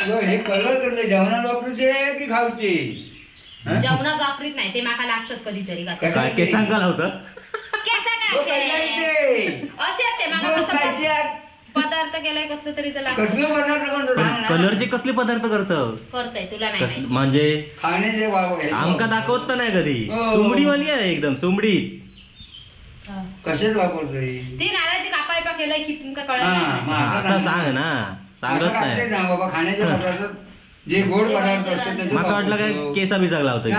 हे कलर करले जेवणात वापरूचे की खावचे? जेवणात वापरीत नाही ते, माका लागतात कधीतरी. काय केसांका लावतं? केसा काय असे ते माका पदार्थ केलाय कसलं तरी कसलं पदार्थ? कलरचे कसले पदार्थ करतं? करतय तुला नाही म्हणजे खाण्याचे आमका दाखवत नाही कधी. सुमडीवाली आहे एकदम, सुमडी कसेच वापरतोय ती. नारळाची कापा बिपा केलंय की तुमका कळलं? असं सांग ना, सांगत नाही बाबा. खाण्याचे पदार्थ जे गोड पदार्थ असतात माका वाटलं काय केसा बिसाक लावतोय.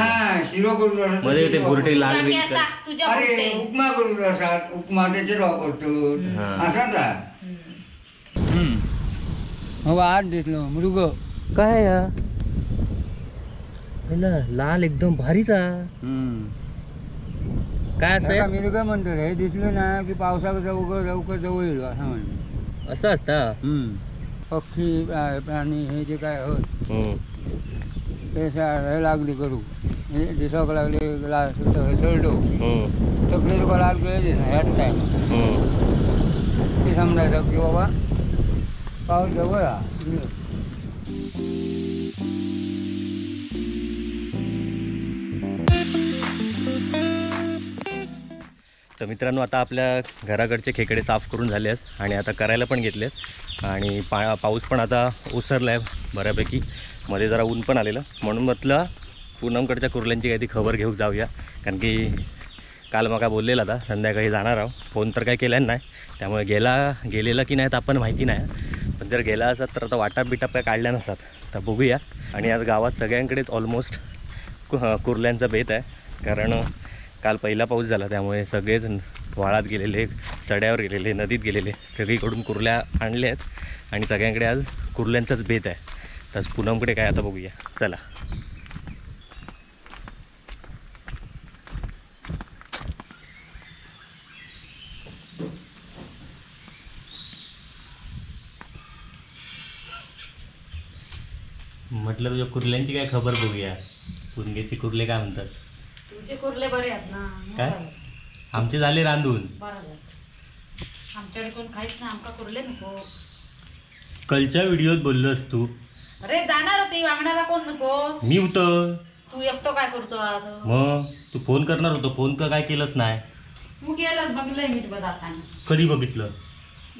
शिरो करू मध्ये ते बुरटे लाल, अरे उपमा करू असात, उपमा त्याचे वापरतो असा. हो आज दिसलो मृग काय लाल एकदम भारीचा काय असं मृग म्हणतो. हे दिसलं ना की पावसाचा लवकर जवळ येईल असं म्हणतो. असं असतं पक्षी प्राणी हे जे काय होत ते हे लागली करू दिसक लागले सरडो तकली तुका लाल केले दिसना ह्याच टायम ते समजायचं की बाबा पाऊस जवळ हा. तर मित्रांनो आता आपल्या घराकडचे खेकडे साफ करून झाले आहेत आणि आता करायला पण घेतले आहेत. आणि पाऊस पण आता ओसरला आहे बऱ्यापैकी, मध्ये जरा ऊन पण आलेलं, म्हणून म्हटलं पूनमकडच्या कुर्ल्यांची काही ती खबर घेऊ जाऊया. कारण की काल मका बोललेला आता संध्याकाळी जाणार आहो, फोन तर काय केला नाही, त्यामुळे गेलेला की नाही तर आपण माहिती नाही. पण जर गेला असत तर आता वाटाप बिटाप काय काढल्या नसतात, तर बघूया. आणि आज गावात सगळ्यांकडेच ऑलमोस्ट कुर्ल्यांचा बेत आहे, कारण काल पहिला पाऊस झाला त्यामुळे सगळेच वाळात गेलेले, सड्यावर गेलेले, नदीत गेलेले, सगळीकडून कुर्ल्या आणल्या आहेत आणि सगळ्यांकडे आज कुर्ल्यांचाच बेत आहे. तर पूनमकडे काय आता बघूया, चला. म्हटलं तुझ्या कुर्ल्यांची काय खबर बघूया. पुणग्याचे कुर्ले काय म्हणतात? तुझे कुर्ले बरे आहेत ना? काय आमचे झाले रांधून. बरं, आमच्याकडे कोण खायच ना, आमका कुर्ले नको. कालच्या व्हिडिओत बोललोस तू. अरे जाणार होती वागणारा कोण नको? मी होतो. तू एकटो काय करतो आज? मग तू फोन करणार होतो, फोन तर काय केलंच नाही. तू गेलस बघलंय मी तुला जाताना. कधी बघितलं?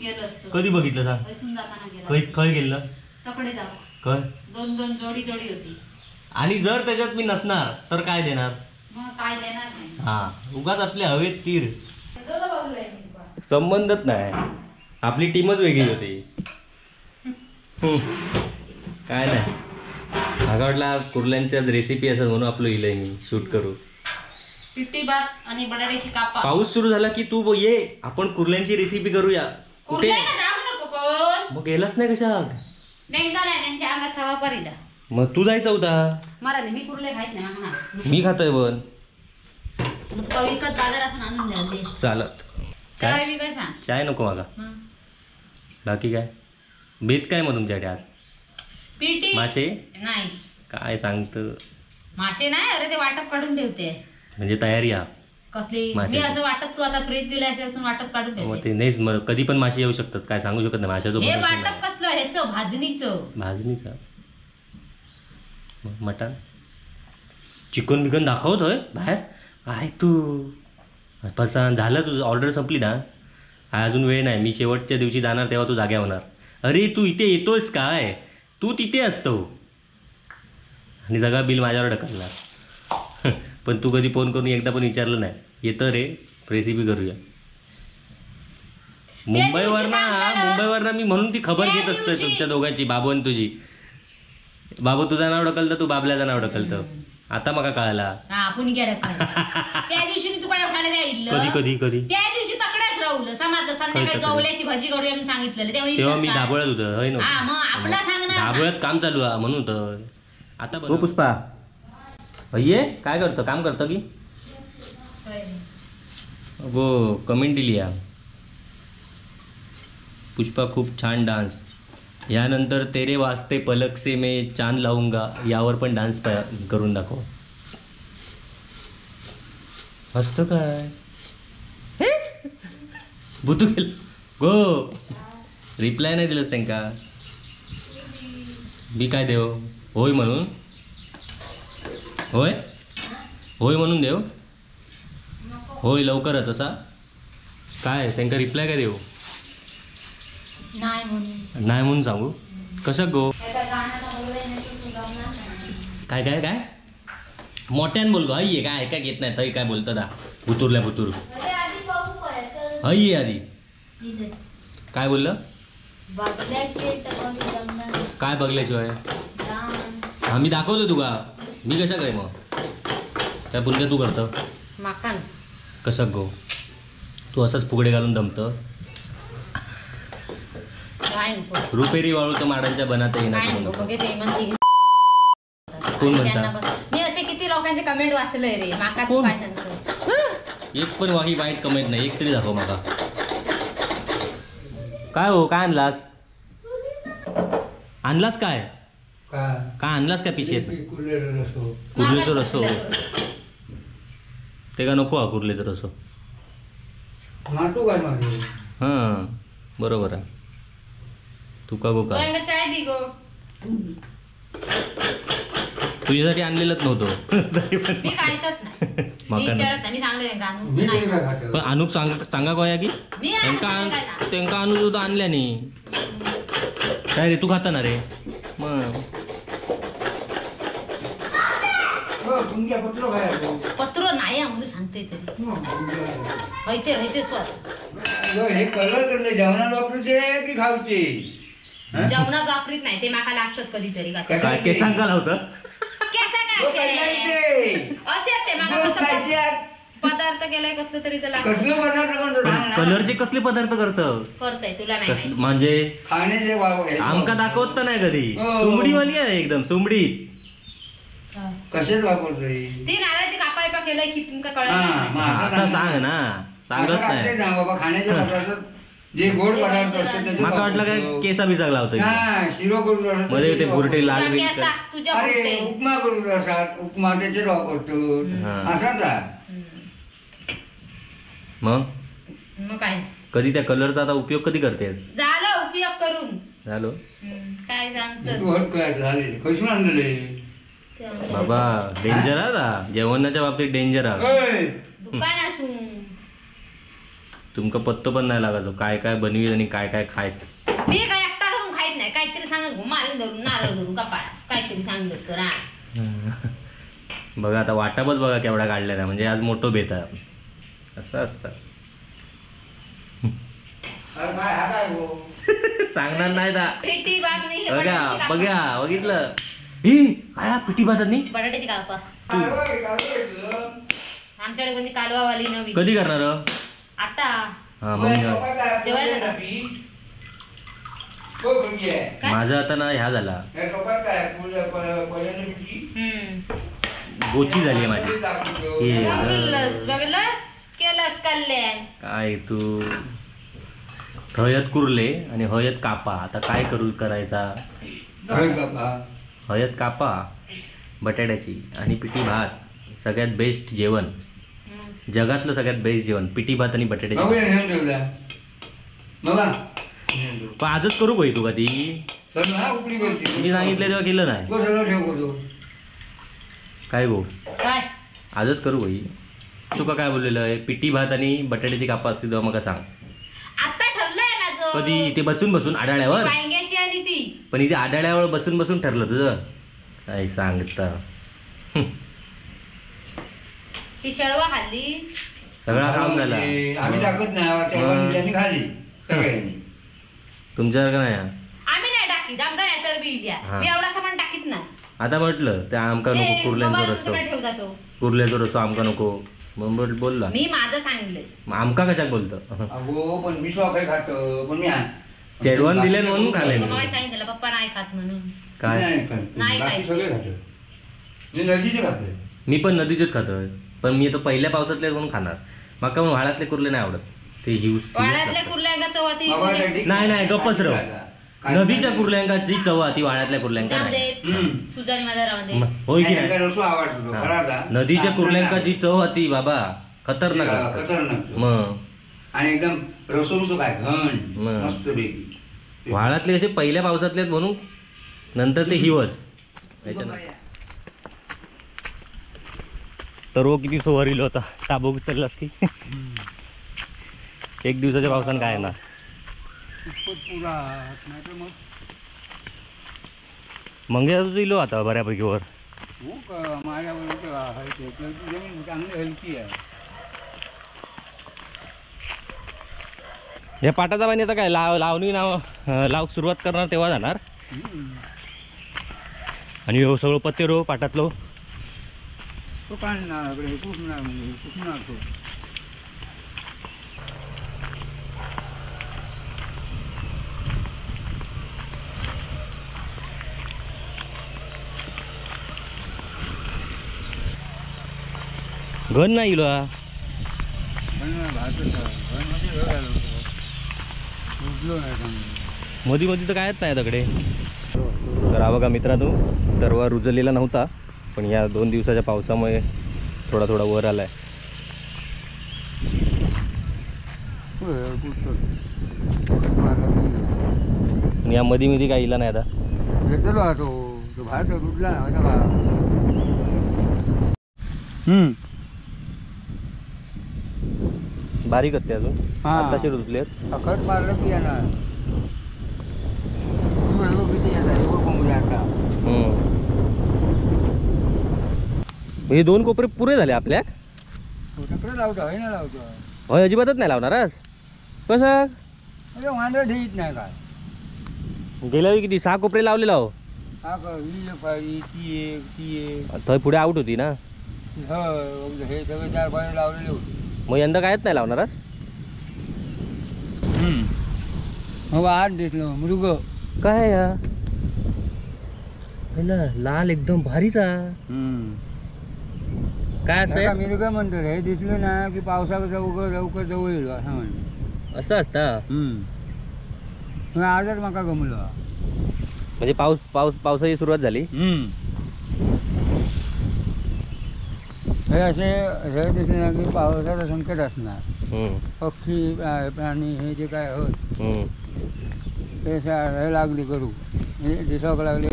गेलस तू. कधी बघितलं सांग? जाताना खय गेलं? तकडे जाऊ. काय दोन दोन जोडी जोडी होती. आणि जर त्याच्यात मी नसणार तर काय देणार? मग काय देणार नाही. हा उगाच आपल्या हवेत तीर, संबंधच नाही. आपली टीमच वेगळी होती. काय नाही, मागा वाटला कुर्ल्यांच्याच रेसिपी असत म्हणून आपलं इलंय मी शूट करू. पिठी भात आणि बटाट्याची कापा. पाऊस सुरू झाला की तू ये, आपण कुर्ल्यांची रेसिपी करूया. कुठे मग गेलाच नाही कशा? नाही त्यांच्या अंगात सवा परिला. मग तू जायचा होता. मला नाही, मी कुर्ले खायत नाही म्हणा. मी खातोय पण. मग तुका विकत बाजारातून आणून द्याल. चालत. चाय बी काय सांग? चाय नको मागा. बाकी काय बेत काय मग तुमच्याकडे आज? पिठी मासे नाही. काय सांगतं? मासे नाही. अरे ते वाटप काढून ठेवते. म्हणजे तयारी आ कसली? मी असं वाटप तू आता फ्रीज दिला असेल तर वाटप काढून ठेवते. ते नाही, मग कधी पण मासे येऊ शकतात, काय सांगू शकत नाही. माशाचं हे वाटप कसलं? ह्याचं भाजणीचं. भाजणीचं मटण चिकन बिकन दाखवतोय बाहेर. काय तू पसंत झालं? तुझं ऑर्डर संपली ना? अजून वेळ नाही. मी शेवटच्या दिवशी जाणार तेव्हा तू जाग्या होणार. अरे तू इथे येतोयस काय? तू तिथे असतो आणि सगळा बिल माझ्यावर ढकलणार. पण तू कधी फोन करून एकदा पण विचारलं नाही येतं रे रेसिपी करूया. मुंबईवर ना मी म्हणून ती खबर घेत असतो तुमच्या दोघांची, बाबू आणि तुझी. बाबू तुझं नाव ढकलतं, तू बाबल्याचं नाव ढकलतं. आता मका कळाला. त्या दिवशी मी तुला खायला द्यायला. कधी कधी कधी त्या दिवशी तकडेच राहुल समजलं. संध्याकाळी गवल्याची भाजी करूया म्हणून सांगितलं तेव्हा मी दाभोळ्यात होतं. होय ना, आपला सांगणार दाभोळ्यात काम चालू आहे म्हणून होतं. आता हो पुष्पा ये काय करतो? काम करतो की गो? कमेंट दिली या. पुष्पा खूप छान डान्स. यानंतर तेरे वास्ते पलक से मैं चांद लावूंगा यावर पण डान्स करून दाखव. हसतो काय? भुतू गेलं गो. रिप्लाय नाही दिलंस त्यांका. मी काय देव होय म्हणून? होय होय म्हणून देव? होय लवकरच असा काय त्यांका रिप्लाय काय देऊ? नाही म्हणून. नाही म्हणून सांगू कसं गो? काय काय काय मोठ्यान बोल गो. आई काय ऐका घेत नाही तरी काय बोलतो दा भुतुरल्या भुतूर. आई आधी काय बोललं? काय बघल्याशिवाय? हा मी दाखवतो तुका. मी कशा काय मग काय पुढे तू करतं कसं गो? तू असंच फुगडे घालून दमतं. रुपेरी वाळू तर माडांच्या बनात येणार. कोण म्हणता? मी असे किती लोकांचे कमेंट वाचले रे. माका तू काय सांगतो? एक पण वाही वाईट कमेंट नाही. एक तरी दाखव माका. काय हो काय आणलास? आणलास काय काय आणलास काय पिशेत? कुर्लेचो रसो. ते का नको हा कुर्लेचो रसो? हां बरोबर आहे. तुका गो काय तुझ्यासाठी आणलेलंच नव्हतं. पण अनुप सांगा गोया की त्यांका आणू सुद्धा आणल्या नाही. काय रे तू खाता ना रे? मग पत्र नाही म्हणून सांगते तरी. हे कलर करले जेवणात वापरूचे की खाऊचे? जेवणात वापरीत नाही ते माका लागतात कधीतरी. काय केसांका लावतं? असे ते माका पदार्थ केलाय कसलं तरी. कलरचे कसले पदार्थ करतं? करतय तुला नाही म्हणजे आमका दाखवत तर नाही कधी. सुमडीवाली आहे एकदम सुमडी. कसेच वापरतोय ती नारळाची कापा बिपा केलंय की तुमका कळलं? असं सांग ना. सांगत नाही बाबा. खाण्याचे पदार्थ जे गोड पदार्थ असतात त्याचे माका वाटलं काय केसा बिसाक लावतोय. शिरो करू मध्ये ते बुरटे लाल. अरे उपमा करू असात उपमा त्याचे वापरतो असा. मग मग काय कधी त्या कलरचा आता उपयोग कधी करतेस? झालं उपयोग करून झालो काय सांगतो तू? हट काय झाले कशी आणले बाबा? डेंजर आहे जेवणाच्या बाबतीत. डेंजर आहे दुकान असून तुमका पत्तो पण नाही लागायचो काय काय बनवीत आणि काय काय खायत. मी काय एकटा करून खायत नाही. काहीतरी सांगत मारून धरून नारळ धरून कपाळा काहीतरी सांगत करा. बघा आता वाटापच बघा केवढा काढलेला. म्हणजे आज मोठं बेत आहे असं असतं. सांगणार नाही दा. बघा बघा बघितलं ही काय पिठी भातात नाही बटाट्याची कापा. आमच्याकडे कोणती कालवावाली नवी कधी करणार आता? हा मग माझा आता ना ह्या झाला गोची झाली माझी. काय तू हयत कुर्ले आणि हयत कापा. आता काय करू करायचा? हयत कापा बटाट्याची आणि पिठी भात सगळ्यात बेस्ट जेवण. जगातलं सगळ्यात बेस्ट जेवण पिठी भात आणि बटाट्याची. पण आजच करू गो तुका ती. मी सांगितलं तेव्हा केलं नाही काय गो? आजच करू गोई तुका. काय बोललेलं आहे? पिठी भात आणि बटाट्याची कापा असते तेव्हा मग सांग. आता ठरलंय माझं. कधी ते बसून बसून आढाळ्यावर? पण इथे आढाळ्यावर बसून बसून ठरलं तुझं काय सांगता? ती शेळवा खाल्ली सगळा काम झाला. आम्ही टाकत नाही खाली सगळ्यांनी. तुमच्यासारखं नाही आम्ही नाही टाकीत. आमका नाही चरबी इल्या. मी एवढा सामान टाकीत नाही. आता म्हटलं ते आमका नको कुर्ल्यांचो रस्सो. कुर्ल्याचो रस्सो आमका नको म्हणून बोलला. मी माझं सांगितलं. आमका कशाक बोलतो? अगो पण मी स्वतः खातो. पण मी चेडवान दिले म्हणून खाले. सांगितलं पप्पा नाही खात म्हणून. काय नाही सगळे खातो. मी नदीचे खातो. मी पण नदीचेच खातोय. पण मी आता पहिल्या पावसातले म्हणून खाणार. माका मग व्हाळातले कुर्ले नाही आवडत. ते हिवस नाही नाही गप्पच राहू. नदीच्या कुर्ल्यांका जी चव ती वाळ्यातल्या कुर्ल्यांका नाही. होय की नाही? नदीच्या कुर्ल्यांका जी चव ती बाबा खतरनाक. खतरनाक मग आणि एकदम रसो काय घन मस्त पैकी. व्हाळातले असे पहिल्या पावसातले म्हणून नंतर ते हिवस. तर वो किती सोवर इलो होता ताबो उचललास की एक दिवसाच्या पावसान काय येणार. मंगेश इलो आता बऱ्यापैकी वर. या पाटाचा पाणी आता काय लावणी नाव लाव सुरुवात करणार तेव्हा जाणार. आणि हो सगळं पत्ते रो पाटातलो तो काढणार कुठणार म्हणजे कुठणार तो. घन नाही इलो मधी मधी तर कायच नाही तकडे. तर हा बघा मित्रांनो, तरवा रुजलेला नव्हता पण या 2 दिवसाच्या पावसामुळे थोडा थोडा वर आलाय. आणि या मधी मधी काय इला नाही आता. बारीक होते अजून, आताशी रुजले. खत मारलं की येणार किती. हे 2 कोपरे पुरे झाले आपल्या. लावतो ना लावतो. होय अजिबातच नाही लावणार आज. कसं वांदर ठेवीत नाही काय. गेल्या वेळी किती 6 कोपरे लावले लाव. थंय पुढे आउट होती ना. हे सगळे 4 पाणी लावलेले होते. मग यंदा कायच नाही लावणार आज. मग आज दिसलो मृग काय या लाल एकदम भारीच. काय असं मृग म्हणतो हे दिसलं ना की पावसाचं लवकर लवकर जवळ येईल असं म्हणतो. असं असतं. आजच माका गमलो. म्हणजे पाऊस पाऊस पावसाची सुरुवात झाली. हे असे हे दिसले ना की पावसाचा संकट असणार. पक्षी प्राणी हे जे काय होत ते हे लागली करू म्हणजे दिसाक लागले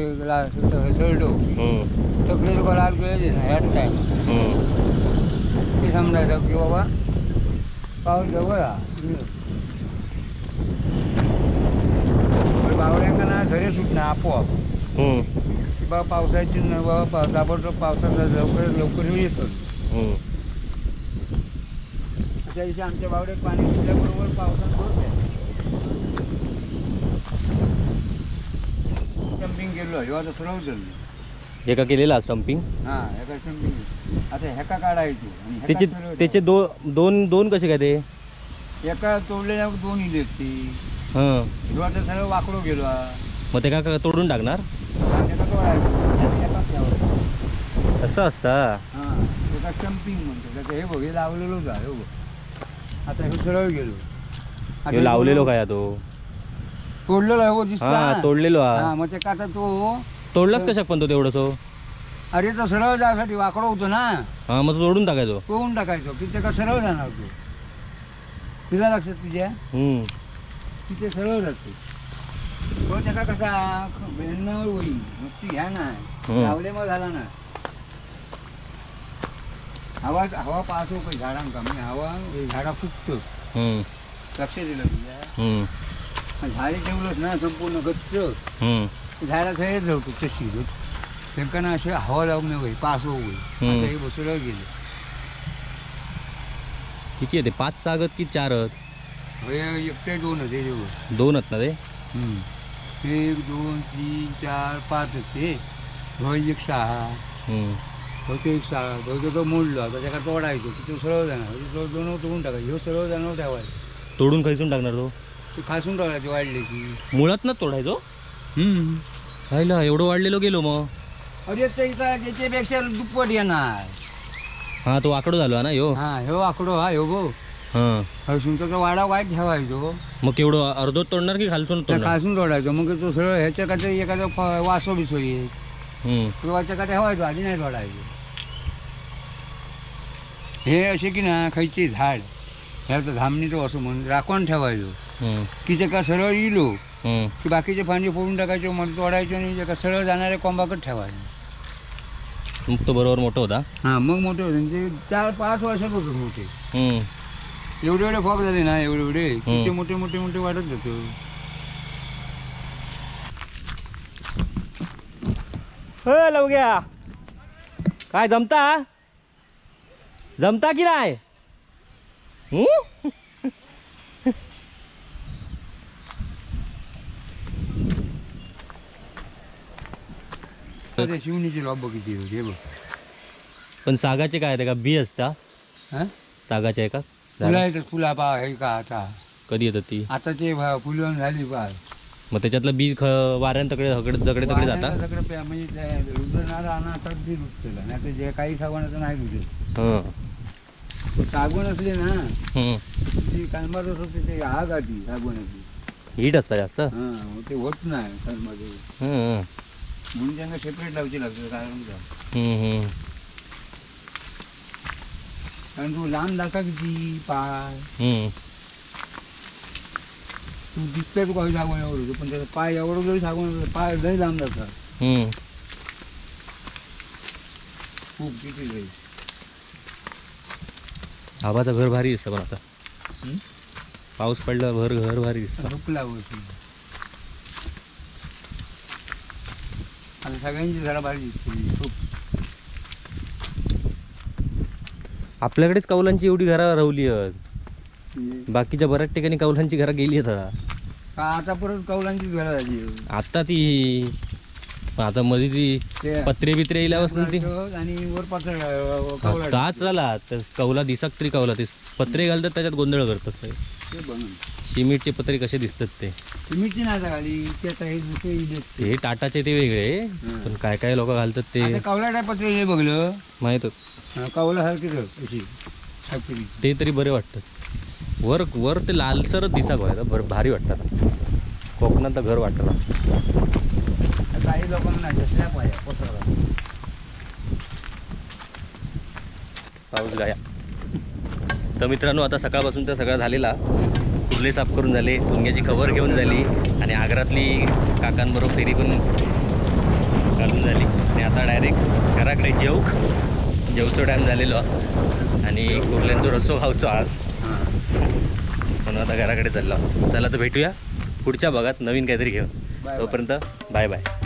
सरडो तकली तुका लाल केले दिसना ह्याच टायम ते समजायचं की बाबा पाऊस जवळ हा. बावड्यांका ना झरे सुटना आपोआप की बाबा पावसाची बाबा ताबडतोब पावसाचा लवकर लवकर येतो. त्या दिवशी आमच्या बावड्यात पाणी सुटल्याबरोबर पावसात बरोबर स्टंपिंग केलो. ह्यो आता सरळ झालं. एका केलेला स्टंपिंग. हां एका स्टंपिंग. आता ह्याका काढायचो. त्याचे त्याचे दोन दोन कसे काय ते एका तोडलेल्या 2 इले ती. हां ह्यो आता सरळ वाकडो गेलो. मग ते का तोडून टाकणार असं असतं. हां एका स्टंपिंग म्हणतो त्याचं. हे बघ हे लावलेलो का हे बघ आता हे सरळ गेलो. हे लावलेलो काय तो तोडलेलो आहे दिसतो. तोडलेलो. हां मग ते का तो तोडलाच कशाक पण तो तेवढंसो. अरे तो सरळ जायसाठी वाकडो होतो ना. हां मग तो तोडून टाकायचो. तोडून टाकायचो की ते का सरळ जाणार तो. तुला लक्षात तुझ्या तिथे सरळ जातो तो. त्याका कसा बेन्नावर होईल मग ती घ्या ना लावले मग झाला ना. हवा हवा पास हो झाडांका म्हणजे हवा झाडा फुगतं. लक्ष दिलं तुझ्या. झाडे ठेवलंच ना संपूर्ण गच्च झाडा थंयच जावतो तशी तांकां ना अशें हवा लावूंक मेळय पास होय. आतां हे बसवल्यावर गेले किती येते 5 6 की 4 आहेत. एकटे 2 होते. 2 आहेत ना ते. 1 2 3 4 5 होते. हय 1 6 हो तो 1 6 तो तो मोडलो. आता ताका तोडायचो तो सरळ जाणार. तो 2 तोडून टाकायचो. ह्यो सरळ जाणार ठेवायचो. तोडून खैसून टाकणार तो. ते खासून टाकायचो वाढले की मुळात ना तोडायचो. राहिला एवढं वाढलेलो गेलो मग. अरे त्याच्यापेक्षा दुप्पट येणार. हा तो आकडो झालो ना ह्यो. हा ह्यो आकडो हा ह्यो गो. हां हसून तो वाडा वाईट ठेवायचो. मग केवढं अर्धो तोडणार की खालसून तोडणार? खालसून तोडायचो. मग तो सरळ ह्याच्या काटे एखादा वासो बिसो येईल किंवा काटे ठेवायचो आधी नाही तोडायचो. हे असे की ना खयचे झाड ह्या धामणीचो असो म्हणून राखून ठेवायचो की तेका सरळ इलो की बाकीचे फांदी फोडून टाकायचे, मग तोडायचे आणि एका सरळ जाणाऱ्या कोंबाकडे ठेवायचे. मग तो बरोबर मोठं होता. हां मग मोठे होते ते 4-5 वर्षात होते मोठे. एवढे एवढे फॉग झाले ना, एवढे एवढे ते मोठे मोठे मोठे वाढत जातो. हो लवग्या काय जमता जमता की नाही? शिवणीची लॉब बघितली होती बघ. पण सागाचे काय का बी असता? सागाचे आहे का? फुलं येतात, फुला पा हे का आता कधी येतात ती? आता ते फुलं झाली पा. मग त्याच्यातलं बी वाऱ्यान तकडे जकडे तकडे जाता तकडे, म्हणजे रुजणार आता बी रुजतेला नाही तर जे काही सागवणाचं नाही रुजत. सागवण असले ना ती कांबार होते ते आग आधी सागवणाची हीट असता जास्त. हां ते होत नाही कांबार, म्हणून त्यांना सेपरेट लावची लागते. कारण कारण तू लांब जाता किती पाय तू दिसतोय तू काही सागवण एवढं होतो, पण त्याचा पाय एवढं जरी सागवण पाय लई लांब जातात खूप किती जाईल. आबाचं घर भारी दिसतं पण आता पाऊस पडला भर घर भारी दिसतं. झोपला आता सगळ्यांची घरं भारी दिसते खूप. आपल्याकडेच कौलांची एवढी घरं रवली आहेत, बाकीच्या बऱ्याच ठिकाणी कौलांची घरं गेली आहेत आता. आता परत कौलांचीच घरं झाली आता ती, पण आता मध्ये ती पत्रे बित्रे इल्यापासून ती आणि वर पात्र ताच झाला तर कौला दिसक तरी कौला ते पत्रे घालतात त्याच्यात गोंधळ करतात. सिमेंटचे पत्रे कसे दिसतात ते? सिमेंटचे नाही घाली ते, ते टाटाचे ते वेगळे, पण काय काय लोक घालतात ते कौला पत्रे हे बघलं माहित कौला सारखी ते तरी बरे वाटतात. वर वर ते लालसरच दिसाक बरं भारी वाटतात. कोकणात घर वाटतं. काही लोकांना पाऊस गाया. तर मित्रांनो आता सकाळपासूनचा सगळा झालेला, कुर्ले साफ करून झाले, तुंग्याची खबर घेऊन झाली आणि आग्रातली काकांबरोबर फेरी पण घालून झाली. आणि आता डायरेक्ट घराकडे जेवचो टाईम झालेलो आणि कुर्ल्यांचो रस्सो खावचो आज, म्हणून आता घराकडे चाललो. चला तर भेटूया पुढच्या भागात नवीन काहीतरी घेऊन. तोपर्यंत बाय बाय.